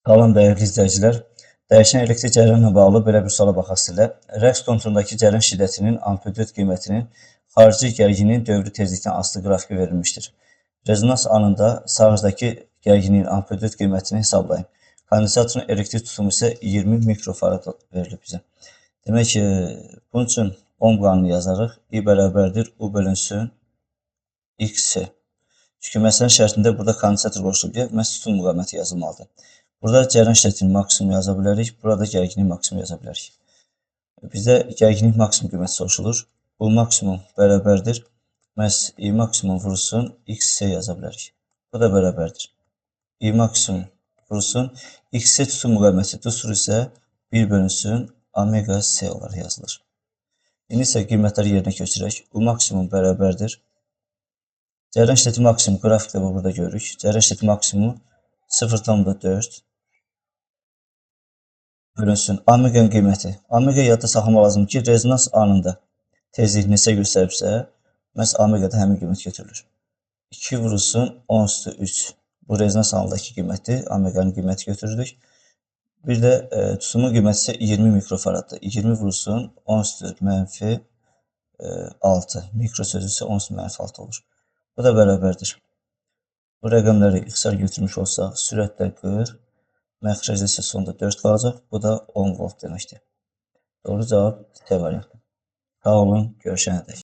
Salam dəyərli izləyicilər. Dəyişən elektrik cərəyanla bağlı belə bir suala baxaq sizlə. Rəqs konturundakı cərəyan şiddətinin amplitude qiymətinin xarici gərginliyin dövrü tezlikdən asılı qrafiki verilmişdir. Rezonans anında sarğıcdakı gərginliyin amplitude qiymətini hesablayın. Kondensatorun elektrik tutumu isə 20 mikrofarad verilib bizə. Demək ki, bunun üçün Ohm qanunu yazarıq. I bərabərdir U bölünsün XC. Çünki məsələnin şərtində burada kondensator qoşulub deyə məhz tutum müqaviməti yazılmalıdır. Burada cərəyan şiddətini maksimum yaza bilərik. Burada gərginlik maksimum yaza bilərik. Bizdə gərginlik maksimum qiyməti soruşulur. U maksimum bərabərdir. Məhz I maksimum vurulsun XC yaza bilərik. Bu da bərabərdir. I maksimum vurulsun XC tutum müqaviməti düstur isə 1 bölünsün omega C olaraq yazılır. İndi isə qiymətləri yerinə köçürək. U maksimum bərabərdir. Cərəyan şiddəti maksimum qrafikdə burada görürük. Cərəyan şiddəti maksimumu 0,4 bölünsün omeqanın qiyməti. Omega yadda saxlamaq lazımdır ki, rezonans anında tezlik neçə göstəribsə, məhz omegada həmin qiymət götürülür. 2 vurulsun 10 üstü 3. Bu rezonans anındakı qiymətdir. Omeqanın qiyməti götürürdük. Bir də tutumun qiyməti isə 20 mikrofaraddır. 20 vurulsun 10 üstü mənfi 6. Mikro sözü isə 10 üstü mənfi 6 olur. Bu da bərabərdir. Bu rəqəmləri ixtisar götürmüş olsaq, sürətlə 40, məxrəcdə isə sonda 4 qalacaq. Bu da 10 volt deməkdir. Doğru cavab C variantı. Sağ olun, görüşənədək.